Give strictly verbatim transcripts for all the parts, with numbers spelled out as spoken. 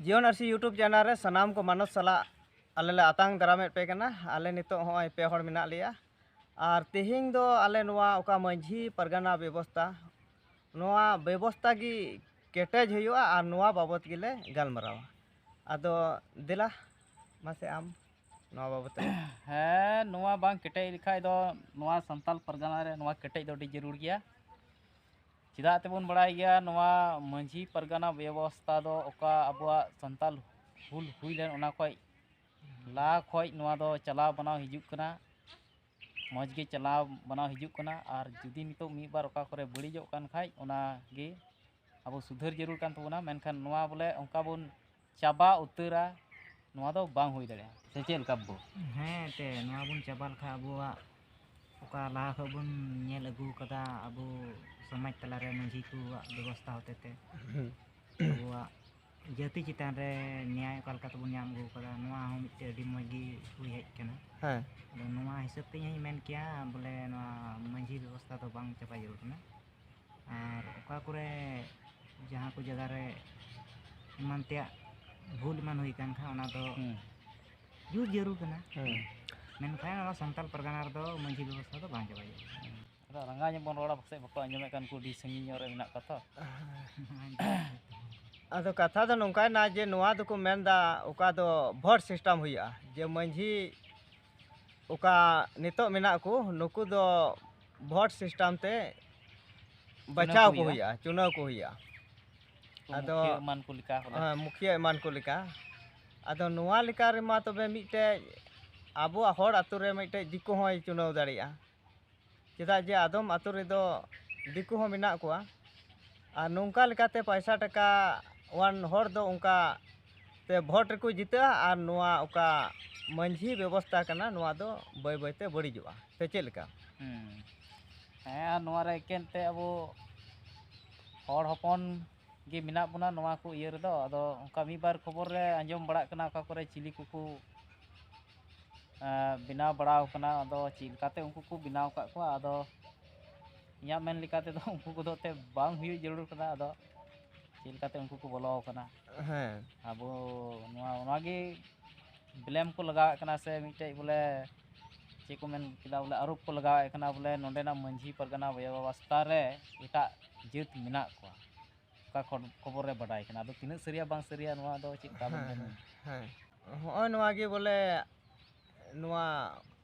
ᱡᱤᱭᱚᱱ ᱟᱹᱨᱥᱤ YouTube channel ᱨᱮ ᱥᱟᱱᱟᱢ ᱠᱚ ᱢᱟᱱᱚᱛ ᱥᱟᱞᱟᱜ ᱟᱞᱮ ᱞᱮ ᱟᱛᱟᱝ ᱫᱟᱨᱟᱢᱮᱫ ᱯᱮ ᱠᱟᱱᱟ᱾ ᱟᱞᱮ ᱱᱤᱛᱚᱜ ᱦᱚᱸᱜᱼᱚᱭ ᱯᱮ ᱦᱚᱲ ᱢᱮᱱᱟᱜ ᱞᱮᱭᱟ᱾ ᱟᱨ ᱛᱮᱦᱮᱧ ᱫᱚ ᱟᱞᱮ ᱱᱚᱣᱟ ᱚᱠᱟ ᱢᱟᱹᱡᱷᱤ ᱯᱟᱨᱜᱟᱱᱟ ᱵᱮᱵᱚᱥᱛᱟ, ᱱᱚᱣᱟ ᱵᱮᱵᱚᱥᱛᱟ ᱜᱮ ᱠᱮᱴᱮᱡ ᱦᱩᱭᱩᱜᱼᱟ ᱟᱨ ᱱᱚᱣᱟ ᱵᱟᱵᱚᱛ ᱜᱮᱞᱮ ᱜᱟᱞᱢᱟᱨᱟᱣᱟ᱾ ᱟᱫᱚ ᱫᱮᱞᱟ ᱢᱟᱥᱮ ᱟᱢ ᱱᱚᱣᱟ ᱵᱟᱵᱚᱛ ᱨᱮ᱾ ᱦᱮᱸ, ᱱᱚᱣᱟ ᱵᱟᱝ ᱠᱮᱴᱮᱡ ᱞᱮᱠᱷᱟᱡ ᱫᱚ ᱱᱚᱣᱟ ᱥᱟᱱᱛᱟᱞ ᱯᱟᱨᱜᱟᱱᱟ ᱨᱮ ᱱᱚᱣᱟ ᱠᱮᱴᱮᱡ ᱫᱚ ᱟᱹᱰᱤ ᱡᱟᱹᱨᱩᱲ ᱜᱮᱭᱟ᱾ ᱪᱮᱫᱟᱜ ᱛᱮᱵᱚᱱ ᱵᱟᱲᱟᱭ ᱜᱮᱭᱟ, ᱱᱚᱣᱟ ᱢᱟᱹᱡᱷᱤ ᱯᱟᱨᱜᱟᱱᱟ ᱵᱮᱵᱚᱥᱛᱷᱟ ᱫᱚ ᱚᱠᱟ ᱟᱵᱚᱣᱟᱜ ᱥᱟᱱᱛᱟᱞ ᱦᱩᱞ ᱦᱩᱭ ᱞᱮᱱ, ᱚᱱᱟ ᱠᱷᱚᱡ ᱞᱟᱦᱟ ᱠᱷᱚᱡ ᱱᱚᱣᱟ ᱫᱚ ᱪᱟᱞᱟᱣ ᱵᱟᱱᱟᱣ ᱦᱤᱡᱩᱜ ᱠᱟᱱᱟ, ᱢᱚᱡᱽ ᱜᱮ ᱪᱟᱞᱟᱣ ᱵᱟᱱᱟᱣ ᱦᱤᱡᱩᱜ ᱠᱟᱱᱟ᱾ ᱟᱨ ᱡᱩᱫᱤ ᱱᱤᱛᱚᱜ ᱢᱤᱫ ᱵᱟᱨ ᱚᱠᱟ ᱠᱚᱨᱮ ᱵᱟᱹᱲᱤᱡᱚᱜ ᱠᱟᱱ ᱠᱷᱟᱡ, ᱚᱱᱟ ᱜᱮ ᱟᱵᱚ ᱥᱩᱫᱷᱟᱹᱨ ᱡᱟᱹᱨᱩᱲ ᱠᱟᱱ ᱛᱟᱵᱚᱱᱟ᱾ ᱢᱮᱱᱠᱷᱟᱱ ᱱᱚᱣᱟ ᱵᱚᱞᱮ ᱚᱱᱠᱟ ᱵᱚᱱ ᱪᱟᱵᱟ ᱩᱛᱟᱹᱨᱟ, ᱱᱚᱣᱟ ᱫᱚ ᱵᱟᱝ ᱦᱩᱭ ᱫᱟᱲᱮᱭᱟᱜᱼᱟ᱾ ᱥᱮ ᱪᱮᱫ ᱞᱮᱠᱟ ᱵᱟᱹᱵᱩ? ᱦᱮᱸ, ᱮᱱᱛᱮ ᱱᱚᱣᱟ ᱵᱚᱱ ᱪᱟᱵᱟ ᱞᱮᱠᱷᱟᱱ ᱟᱵᱚᱣᱟᱜ ᱚᱠᱟ ᱞᱟᱦᱟ ᱠᱷᱚᱱ ᱵᱚᱱ ᱧᱮᱞ ᱟᱹᱜᱩ ᱠᱟᱫᱟ, ᱟᱵᱚ ᱥᱚᱢᱟᱡᱽ ᱛᱟᱞᱟᱨᱮ ᱢᱟᱹᱡᱷᱤ ᱠᱚᱣᱟᱜ ᱵᱮᱵᱚᱥᱛᱷᱟ ᱦᱚᱛᱮᱛᱮ ᱟᱵᱚᱣᱟᱜ ᱡᱟᱹᱛᱤ ᱪᱮᱛᱟᱱ ᱨᱮ ᱱᱮᱭᱟᱭ ᱚᱠᱟ ᱞᱮᱠᱟ ᱛᱮᱵᱚᱱ ᱧᱟᱢ ᱟᱹᱜᱩ ᱠᱟᱫᱟ, ᱱᱚᱣᱟ ᱦᱚᱸ ᱢᱤᱫᱴᱮᱱ ᱟᱹᱰᱤ ᱢᱚᱡᱽ ᱜᱮ ᱦᱩᱭ ᱦᱮᱡ ᱠᱟᱱᱟ᱾ ᱦᱮᱸ᱾ ᱟᱫᱚ ᱱᱚᱣᱟ ᱦᱤᱥᱟᱹᱵ ᱛᱮ ᱤᱧ ᱦᱚᱸᱧ ᱢᱮᱱ ᱠᱮᱭᱟ, ᱵᱚᱞᱮ ᱱᱚᱣᱟ ᱢᱟᱹᱡᱷᱤ ᱵᱮᱵᱚᱥᱛᱷᱟ ᱫᱚ ᱵᱟᱝ ᱪᱟᱵᱟ ᱡᱟᱹᱨᱩᱲ ᱠᱟᱱᱟ᱾ ᱟᱨ ᱚᱠᱟ ᱠᱚᱨᱮ ᱡᱟᱦᱟᱸ ᱠᱚ ᱡᱟᱭᱜᱟ ᱨᱮ ᱮᱢᱟᱱ ᱛᱮᱭᱟᱜ ᱵᱷᱩᱞ ᱮᱢᱟᱱ ᱦᱩᱭ ᱟᱠᱟᱱ ᱠᱷᱟᱱ, ᱚᱱᱟ ᱫᱚ ᱦᱩᱸ᱾ ᱡᱩᱛ ᱡᱟᱹᱨᱩᱲ ᱠᱟᱱᱟ᱾ ᱦᱩᱸ᱾ ᱢᱮᱱᱠᱷᱟᱱ ᱱᱚᱣᱟ ᱥᱟᱱᱛᱟᱞ ᱯᱟᱨᱜᱟᱱᱟ ᱨᱮᱫᱚ ᱢᱟᱹᱡᱷᱤ ᱵᱮᱵᱚᱥᱛᱷᱟ ᱫᱚ ᱵᱟᱝ ᱪᱟᱵᱟ ᱡᱟᱹᱨᱩᱲ ᱠᱟᱱᱟ᱾ ᱟᱫᱚ ᱨᱟᱸᱜᱟᱣ ᱧᱚᱜ ᱵᱚᱱ ᱨᱚᱲᱟ, ᱯᱟᱥᱮᱡ ᱵᱟᱠᱚ ᱟᱸᱡᱚᱢᱮᱫ ᱠᱟᱱ, ᱩᱱᱠᱩ ᱟᱹᱰᱤ ᱥᱟᱺᱜᱤᱧ ᱧᱚᱜ ᱨᱮ ᱢᱮᱱᱟᱜ ᱠᱚᱣᱟ ᱛᱚ᱾ ᱟᱫᱚ ᱠᱟᱛᱷᱟ ᱫᱚ ᱱᱚᱝᱠᱟᱭᱮᱱᱟ ᱡᱮ ᱱᱚᱣᱟ ᱫᱚᱠᱚ ᱢᱮᱱᱫᱟ ᱚᱠᱟ ᱫᱚ ᱵᱷᱳᱴ ᱥᱤᱥᱴᱮᱢ ᱦᱩᱭᱩᱜᱼᱟ, ᱡᱮ ᱢᱟᱹᱡᱷᱤ ᱚᱠᱟ ᱱᱤᱛᱚᱜ ᱢᱮᱱᱟᱜ ᱠᱚ ᱱᱩᱠᱩ ᱫᱚ ᱵᱷᱳᱴ ᱥᱤᱥᱴᱮᱢ ᱛᱮ ᱵᱟᱪᱷᱟᱣ ᱠᱚ ᱦᱩᱭᱩᱜᱼᱟ, ᱪᱩᱱᱟᱹᱣ ᱠᱚ ᱦᱩᱭᱩᱜᱼᱟ᱾ ᱩᱱᱠᱩ ᱟᱫᱚ ᱢᱩᱠᱷᱤᱭᱟᱹ ᱮᱢᱟᱱ ᱠᱚ ᱞᱮᱠᱟ ᱵᱚᱞᱮ᱾ ᱦᱮᱸ, ᱢᱩᱠᱷᱤᱭᱟᱹ ᱮᱢᱟᱱ ᱠᱚ ᱞᱮᱠᱟ᱾ ᱟᱫᱚ ᱱᱚᱣᱟ ᱞᱮᱠᱟ ᱨᱮᱢᱟ ᱛᱚᱵᱮ ᱢᱤᱫᱴᱮᱡ ᱟᱵᱚᱣᱟᱜ ᱦᱚᱲ ᱟᱛᱳ ᱨᱮ ᱢᱤᱫᱴᱮᱡ ᱫᱤᱠᱩ ᱦᱚᱸᱭ ᱪᱩᱱᱟᱹᱣ ᱫᱟᱲᱮᱭᱟᱜᱼᱟ᱾ ᱪᱮᱫᱟᱜ ᱡᱮ ᱟᱫᱚᱢ ᱟᱛᱳ ᱨᱮᱫᱚ ᱫᱤᱠᱩ ᱦᱚᱸ ᱢᱮᱱᱟᱜ ᱠᱚᱣᱟ᱾ ᱟᱨ ᱱᱚᱝᱠᱟ ᱞᱮᱠᱟᱛᱮ ᱯᱚᱭᱥᱟ ᱴᱟᱠᱟ ᱣᱟᱱ ᱦᱚᱲ ᱫᱚ ᱚᱱᱠᱟ ᱛᱮ ᱵᱷᱳᱴ ᱨᱮᱠᱚ ᱡᱤᱛᱟᱹᱜᱼᱟ ᱟᱨ ᱱᱚᱣᱟ ᱚᱠᱟ ᱢᱟᱹᱡᱷᱤ ᱵᱮᱵᱚᱥᱛᱟ ᱠᱟᱱᱟ, ᱱᱚᱣᱟ ᱫᱚ ᱵᱟᱹᱭ ᱵᱟᱹᱭᱛᱮ ᱵᱟᱹᱲᱤᱡᱚᱜᱼᱟ᱾ ᱥᱮ ᱪᱮᱫ ᱞᱮᱠᱟ? ᱦᱩᱸ᱾ ᱦᱮᱸ, ᱟᱨ ᱱᱚᱣᱟ ᱨᱮ ᱮᱠᱮᱱ ᱛᱮ ᱟᱵᱚ ᱦᱚᱲ ᱦᱚᱯᱚᱱ ᱜᱮ ᱢᱮᱱᱟᱜ ᱵᱚᱱᱟ ᱱᱚᱣᱟ ᱠᱚ ᱤᱭᱟᱹ ᱨᱮᱫᱚ᱾ ᱟᱫᱚ ᱚᱱᱠᱟ ᱢᱤᱫ ᱵᱟᱨ ᱠᱷᱚᱵᱚᱨ ᱨᱮ ᱟᱸᱡᱚᱢ ᱵᱟᱲᱟᱜ ᱠᱟᱱᱟ, ᱚᱠᱟ ᱠᱚᱨᱮ ᱪᱤᱞᱤ ᱠᱚᱠᱚ, ᱮᱸ, ᱵᱮᱱᱟᱣ ᱵᱟᱲᱟᱣ ᱠᱟᱱᱟ᱾ ᱟᱫᱚ ᱪᱮᱫ ᱞᱮᱠᱟᱛᱮ ᱩᱱᱠᱩ ᱠᱚ ᱵᱮᱱᱟᱣ ᱟᱠᱟᱫ ᱠᱚᱣᱟ, ᱟᱫᱚ ᱤᱧᱟᱹᱜ ᱢᱮᱱ ᱞᱮᱠᱟ ᱛᱮᱫᱚ ᱩᱱᱠᱩ ᱠᱚᱫᱚ ᱮᱱᱛᱮᱫ ᱵᱟᱝ ᱦᱩᱭᱩᱜ ᱡᱟᱹᱨᱩᱲ ᱠᱟᱱᱟ᱾ ᱟᱫᱚ ᱪᱮᱫ ᱞᱮᱠᱟᱛᱮ ᱩᱱᱠᱩ ᱠᱚ ᱵᱚᱞᱚ ᱟᱠᱟᱱᱟ᱾ ᱦᱮᱸ᱾ ᱟᱵᱚ ᱱᱚᱣᱟ, ᱚᱱᱟᱜᱮ blame ᱠᱚ ᱞᱟᱜᱟᱣᱮᱫ ᱠᱟᱱᱟ, ᱥᱮ ᱢᱤᱫᱴᱮᱡ ᱵᱚᱞᱮ ᱪᱮᱫ ᱠᱚ ᱢᱮᱱ ᱠᱮᱫᱟ, ᱵᱚᱞᱮ ᱟᱨᱳᱯ ᱠᱚ ᱞᱟᱜᱟᱣᱮᱫ ᱠᱟᱱᱟ, ᱵᱚᱞᱮ ᱱᱚᱸᱰᱮᱱᱟᱜ ᱢᱟᱹᱡᱷᱤ ᱯᱟᱨᱜᱟᱱᱟ ᱵᱮᱵᱚᱥᱛᱷᱟ ᱨᱮ ᱮᱴᱟᱜ ᱡᱟᱹᱛ ᱢᱮᱱᱟᱜ ᱠᱚᱣᱟ, ᱚᱠᱟ ᱠᱷᱚᱱ ᱠᱷᱚᱵᱚᱨ ᱨᱮ ᱵᱟᱰᱟᱭ ᱠᱟᱱᱟ᱾ ᱟᱫᱚ ᱛᱤᱱᱟᱹᱜ ᱥᱟᱹᱨᱤᱭᱟ ᱵᱟᱝ ᱥᱟᱹᱨᱤᱭᱟ, ᱱᱚᱣᱟ ᱫᱚ ᱪᱮᱫ ᱞᱮᱠᱟ ᱵᱚᱱ ᱦᱮᱸ, ᱢᱮᱱᱟ? ᱦᱮᱸ, ᱦᱮᱸ᱾ ᱦᱚᱸᱜᱼᱚᱭ ᱱᱚᱣᱟ ᱜᱮ ᱵᱚᱞᱮ, ᱱᱚᱣᱟ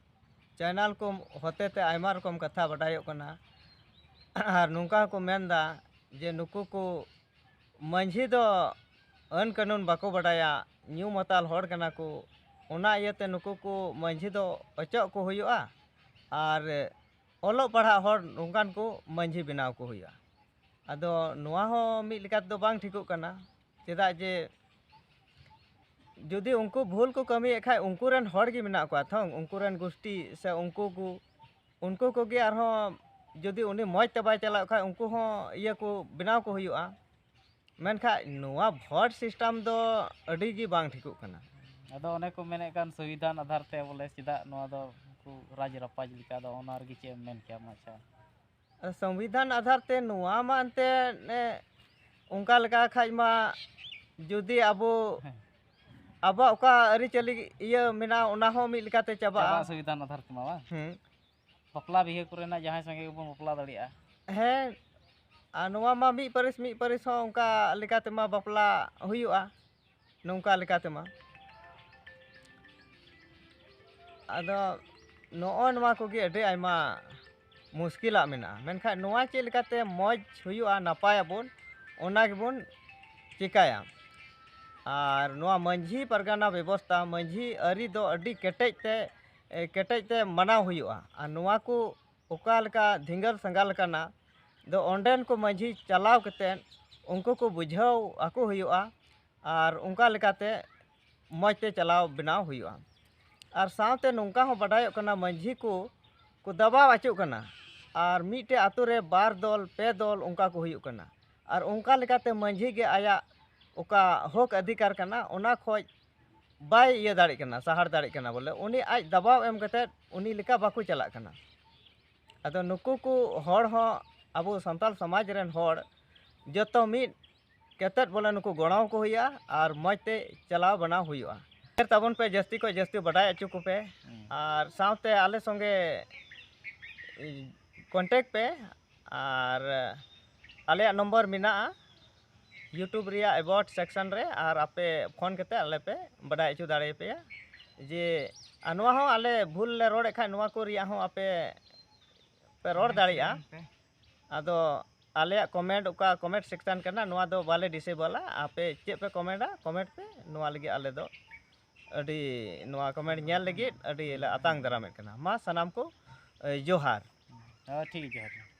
channel ᱠᱚ ᱦᱚᱛᱮ ᱛᱮ ᱟᱭᱢᱟ ᱨᱚᱠᱚᱢ ᱠᱟᱛᱷᱟ ᱵᱟᱰᱟᱭᱚᱜ ᱠᱟᱱᱟ᱾ ᱟᱨ ᱱᱚᱝᱠᱟ ᱦᱚᱸᱠᱚ ᱢᱮᱱᱫᱟ ᱡᱮ ᱱᱩᱠᱩ ᱠᱚ ᱢᱟᱹᱡᱷᱤ ᱫᱚ ᱟᱹᱱ ᱠᱟᱹᱱᱩᱱ ᱵᱟᱠᱚ ᱵᱟᱰᱟᱭᱟ, ᱧᱩ ᱢᱟᱛᱟᱞ ᱦᱚᱲ ᱠᱟᱱᱟ ᱠᱚ, ᱚᱱᱟ ᱤᱭᱟᱹᱛᱮ ᱱᱩᱠᱩ ᱠᱚ ᱢᱟᱹᱡᱷᱤ ᱫᱚ ᱚᱪᱚᱜ ᱠᱚ ᱦᱩᱭᱩᱜᱼᱟ᱾ ᱟᱨ ᱚᱞᱚᱜ ᱯᱟᱲᱦᱟᱜ ᱦᱚᱲ ᱱᱚᱝᱠᱟᱱ ᱠᱚ ᱢᱟᱹᱡᱷᱤ ᱵᱮᱱᱟᱣ ᱠᱚ ᱦᱩᱭᱩᱜᱼᱟ᱾ ᱟᱫᱚ ᱱᱚᱣᱟ ᱦᱚᱸ ᱢᱤᱫ ᱞᱮᱠᱟ ᱛᱮᱫᱚ ᱵᱟᱝ ᱴᱷᱤᱠᱚᱜ ᱠᱟᱱᱟ, ᱪᱮᱫᱟᱜ ᱡᱮ ᱡᱩᱫᱤ ᱩᱱᱠᱩ ᱵᱷᱩᱞ ᱠᱚ ᱠᱟᱹᱢᱤᱭᱮᱫ ᱠᱷᱟᱡ, ᱩᱱᱠᱩ ᱨᱮᱱ ᱦᱚᱲ ᱜᱮ ᱢᱮᱱᱟᱜ ᱠᱚᱣᱟ ᱛᱷᱚ, ᱩᱱᱠᱩ ᱨᱮᱱ ᱜᱩᱥᱴᱤ ᱥᱮ ᱩᱱᱠᱩ ᱠᱚ, ᱩᱱᱠᱩ ᱠᱚᱜᱮ ᱟᱨᱦᱚᱸ ᱡᱩᱫᱤ ᱩᱱᱤ ᱢᱚᱡᱽ ᱛᱮ ᱵᱟᱭ ᱪᱟᱞᱟᱣ ᱠᱷᱟᱡ, ᱩᱱᱠᱩ ᱦᱚᱸ ᱤᱭᱟᱹ ᱠᱚ ᱵᱮᱱᱟᱣ ᱠᱚ ᱦᱩᱭᱩᱜᱼᱟ᱾ ᱢᱮᱱᱠᱷᱟᱡ ᱱᱚᱣᱟ vote system ᱫᱚ ᱟᱹᱰᱤ ᱜᱮ ᱵᱟᱝ ᱴᱷᱤᱠᱚᱜ ᱠᱟᱱᱟ᱾ ᱟᱫᱚ ᱚᱱᱮ ᱠᱚ ᱢᱮᱱᱮᱫ ᱠᱟᱱ ᱥᱚᱝᱵᱤᱫᱷᱟᱱ ᱟᱫᱷᱟᱨ ᱛᱮ ᱵᱚᱞᱮ ᱪᱮᱫᱟᱜ ᱱᱚᱣᱟ ᱫᱚ ᱩᱱᱠᱩ ᱨᱟᱡᱽ ᱨᱟᱯᱟᱡᱽ ᱞᱮᱠᱟ ᱫᱚ, ᱚᱱᱟ ᱨᱮᱜᱮ ᱪᱮᱫ ᱮᱢ ᱢᱮᱱ ᱠᱮᱭᱟ ᱢᱟᱪᱷᱟ? ᱥᱚᱝᱵᱤᱫᱷᱟᱱ ᱟᱫᱷᱟᱨ ᱛᱮ ᱱᱚᱣᱟ ᱢᱟ ᱮᱱᱛᱮᱫ, ᱮ, ᱚᱱᱠᱟ ᱞᱮᱠᱟ ᱠᱷᱟᱡ ᱢᱟ ᱡᱩᱫᱤ ᱟᱵᱚ, ᱦᱮᱸ᱾ ᱟᱵᱚᱣᱟᱜ ᱚᱠᱟ ᱟᱹᱨᱤᱪᱟᱹᱞᱤ ᱤᱭᱟᱹ ᱢᱮᱱᱟᱜᱼᱟ, ᱚᱱᱟ ᱦᱚᱸ ᱢᱤᱫ ᱞᱮᱠᱟᱛᱮ ᱪᱟᱵᱟᱜᱼᱟ᱾ ᱪᱟᱵᱟᱜᱼᱟ ᱥᱚᱝᱵᱤᱫᱷᱟᱱ ᱟᱫᱷᱟᱨ ᱛᱮᱢᱟ, ᱵᱟᱝ? ᱦᱮᱸ᱾ ᱵᱟᱯᱞᱟ ᱵᱤᱦᱟᱹ ᱠᱚᱨᱮᱱᱟᱜ ᱡᱟᱦᱟᱸᱭ ᱥᱚᱸᱜᱮ ᱜᱮᱵᱚᱱ ᱵᱟᱯᱞᱟ ᱫᱟᱲᱮᱭᱟᱜᱼᱟ᱾ ᱦᱮᱸ, ᱟᱨ ᱱᱚᱣᱟ ᱢᱟ ᱢᱤᱫ ᱯᱟᱹᱨᱤᱥ ᱢᱤᱫ ᱯᱟᱹᱨᱤᱥ ᱦᱚᱸ ᱚᱱᱠᱟ ᱞᱮᱠᱟ ᱛᱮᱢᱟ ᱵᱟᱯᱞᱟ ᱦᱩᱭᱩᱜᱼᱟ, ᱱᱚᱝᱠᱟ ᱞᱮᱠᱟ ᱛᱮᱢᱟ᱾ ᱟᱫᱚ ᱱᱚᱜᱼᱚ ᱱᱚᱣᱟ ᱠᱚᱜᱮ ᱟᱹᱰᱤ ᱟᱭᱢᱟ ᱢᱩᱥᱠᱤᱞᱟᱜ ᱢᱮᱱᱟᱜᱼᱟ, ᱢᱮᱱᱠᱷᱟᱱ ᱱᱚᱣᱟ ᱪᱮᱫ ᱞᱮᱠᱟᱛᱮ ᱢᱚᱡᱽ ᱦᱩᱭᱩᱜᱼᱟ, ᱱᱟᱯᱟᱭ ᱟᱵᱚᱱ, ᱚᱱᱟ ᱜᱮᱵᱚᱱ ᱪᱮᱠᱟᱭᱟ᱾ ᱟᱨ ᱱᱚᱣᱟ ᱢᱟᱹᱡᱷᱤ ᱯᱟᱨᱜᱟᱱᱟ ᱵᱮᱵᱚᱥᱛᱷᱟ, ᱢᱟᱹᱡᱷᱤ ᱟᱹᱨᱤ ᱫᱚ ᱟᱹᱰᱤ ᱠᱮᱴᱮᱡ ᱛᱮ, ᱮ, ᱠᱮᱴᱮᱡ ᱛᱮ ᱢᱟᱱᱟᱣ ᱦᱩᱭᱩᱜᱼᱟ᱾ ᱟᱨ ᱱᱚᱣᱟ ᱠᱚ ᱚᱠᱟ ᱞᱮᱠᱟ ᱫᱷᱤᱸᱜᱟᱹᱞ ᱥᱟᱸᱜᱟᱞ ᱟᱠᱟᱱᱟ, ᱫᱚ ᱚᱸᱰᱮᱱ ᱠᱚ ᱢᱟᱹᱡᱷᱤ ᱪᱟᱞᱟᱣ ᱠᱟᱛᱮᱫ ᱩᱱᱠᱩ ᱠᱚ ᱵᱩᱡᱷᱟᱹᱣ ᱟᱠᱚ ᱦᱩᱭᱩᱜᱼᱟ᱾ ᱟᱨ ᱚᱱᱠᱟ ᱞᱮᱠᱟᱛᱮ ᱢᱚᱡᱽ ᱛᱮ ᱪᱟᱞᱟᱣ ᱵᱮᱱᱟᱣ ᱦᱩᱭᱩᱜᱼᱟ᱾ ᱟᱨ ᱥᱟᱶᱛᱮ ᱱᱚᱝᱠᱟ ᱦᱚᱸ ᱵᱟᱰᱟᱭᱚᱜ ᱠᱟᱱᱟ, ᱢᱟᱹᱡᱷᱤ ᱠᱚ ᱠᱚ ᱫᱟᱵᱟᱣ ᱟᱪᱚᱜ ᱠᱟᱱᱟ᱾ ᱟᱨ ᱢᱤᱫᱴᱮᱡ ᱟᱛᱳ ᱨᱮ ᱵᱟᱨ ᱫᱚᱞ, ᱯᱮ ᱫᱚᱞ ᱚᱱᱠᱟ ᱠᱚ ᱦᱩᱭᱩᱜ ᱠᱟᱱᱟ᱾ ᱟᱨ ᱚᱱᱠᱟ ᱞᱮᱠᱟᱛᱮ ᱢᱟᱹᱡᱷᱤ ᱜᱮ ᱟᱭᱟᱜ ᱚᱠᱟ ᱦᱚᱠ ᱚᱫᱷᱤᱠᱟᱨ ᱠᱟᱱᱟ, ᱚᱱᱟ ᱠᱷᱚᱡ ᱵᱟᱭ ᱤᱭᱟᱹ ᱫᱟᱲᱮᱜ ᱠᱟᱱᱟ, ᱥᱟᱦᱟᱲ ᱫᱟᱲᱮᱜ ᱠᱟᱱᱟ, ᱵᱚᱞᱮ ᱩᱱᱤ ᱟᱡ ᱫᱟᱵᱟᱣ ᱮᱢ ᱠᱟᱛᱮᱫ ᱩᱱᱤ ᱞᱮᱠᱟ ᱵᱟᱠᱚ ᱪᱟᱞᱟᱜ ᱠᱟᱱᱟ᱾ ᱟᱫᱚ ᱱᱩᱠᱩ ᱠᱚ ᱦᱚᱲ ᱦᱚᱸ, ᱟᱵᱚ ᱥᱟᱱᱛᱟᱲ ᱥᱚᱢᱟᱡᱽ ᱨᱮᱱ ᱦᱚᱲ ᱡᱚᱛᱚ ᱢᱤᱫ ᱠᱟᱛᱮᱫ ᱵᱚᱞᱮ ᱱᱩᱠᱩ ᱜᱚᱲᱟᱣ ᱠᱚ ᱦᱩᱭᱩᱜᱼᱟ ᱟᱨ ᱢᱚᱡᱽ ᱛᱮ ᱪᱟᱞᱟᱣ ᱵᱟᱱᱟᱣ ᱦᱩᱭᱩᱜᱼᱟ᱾ ᱥᱮᱭᱟᱨ ᱛᱟᱵᱚᱱ ᱯᱮ, ᱡᱟᱹᱥᱛᱤ ᱠᱷᱚᱱ ᱡᱟᱹᱥᱛᱤ ᱵᱟᱰᱟᱭ ᱦᱚᱪᱚ ᱠᱚᱯᱮ᱾ ᱦᱩᱸ᱾ ᱟᱨ ᱥᱟᱶᱛᱮ ᱟᱞᱮ ᱥᱚᱸᱜᱮ ᱠᱚᱱᱴᱮᱠᱴ ᱯᱮ, ᱟᱨ ᱟᱞᱮᱭᱟᱜ ᱱᱚᱢᱵᱚᱨ ᱢᱮᱱᱟᱜᱼᱟ YouTube ᱨᱮᱭᱟᱜ ᱮᱵᱟᱣᱩᱴ ᱥᱮᱠᱥᱚᱱ ᱨᱮ, ᱟᱨ ᱟᱯᱮ ᱯᱷᱳᱱ ᱠᱟᱛᱮ ᱟᱞᱮ ᱯᱮ ᱵᱟᱰᱟᱭ ᱦᱚᱪᱚ ᱫᱟᱲᱮᱭᱟᱯᱮᱭᱟ ᱡᱮ, ᱟᱨ ᱱᱚᱣᱟ ᱦᱚᱸ ᱟᱞᱮ ᱵᱷᱩᱞ ᱞᱮ ᱨᱚᱲᱮᱫ ᱠᱷᱟᱱ ᱱᱚᱣᱟ ᱠᱚ ᱨᱮᱭᱟᱜ ᱦᱚᱸ ᱟᱯᱮ ᱯᱮ ᱨᱚᱲ ᱫᱟᱲᱮᱭᱟᱜᱼᱟ᱾ ᱟᱫᱚ ᱟᱞᱮᱭᱟᱜ ᱠᱚᱢᱮᱱᱴ, ᱚᱠᱟ ᱠᱚᱢᱮᱱᱴ ᱥᱮᱠᱥᱚᱱ ᱠᱟᱱᱟ, ᱱᱚᱣᱟ ᱫᱚ ᱵᱟᱞᱮ ᱰᱤᱥᱮᱵᱚᱞᱟ᱾ ᱟᱯᱮ ᱪᱮᱫ ᱯᱮ ᱠᱚᱢᱮᱱᱴᱟ, ᱠᱚᱢᱮᱱᱴ ᱯᱮ᱾ ᱱᱚᱣᱟ ᱞᱟᱹᱜᱤᱫ ᱟᱞᱮ ᱫᱚ ᱟᱹᱰᱤ, ᱱᱚᱣᱟ ᱠᱚᱢᱮᱱᱴ ᱧᱮᱞ ᱞᱟᱹᱜᱤᱫ ᱟᱹᱰᱤ ᱞᱮ ᱟᱛᱟᱝ ᱫᱟᱨᱟᱢᱮᱫ ᱠᱟᱱᱟ᱾ ᱢᱟ ᱥᱟᱱᱟᱢ ᱠᱚ, ᱮ, ᱡᱚᱦᱟᱨ᱾ ᱦᱮᱸ, ᱴᱷᱤᱠ ᱜᱮᱭᱟ, ᱡᱚᱦᱟᱨ᱾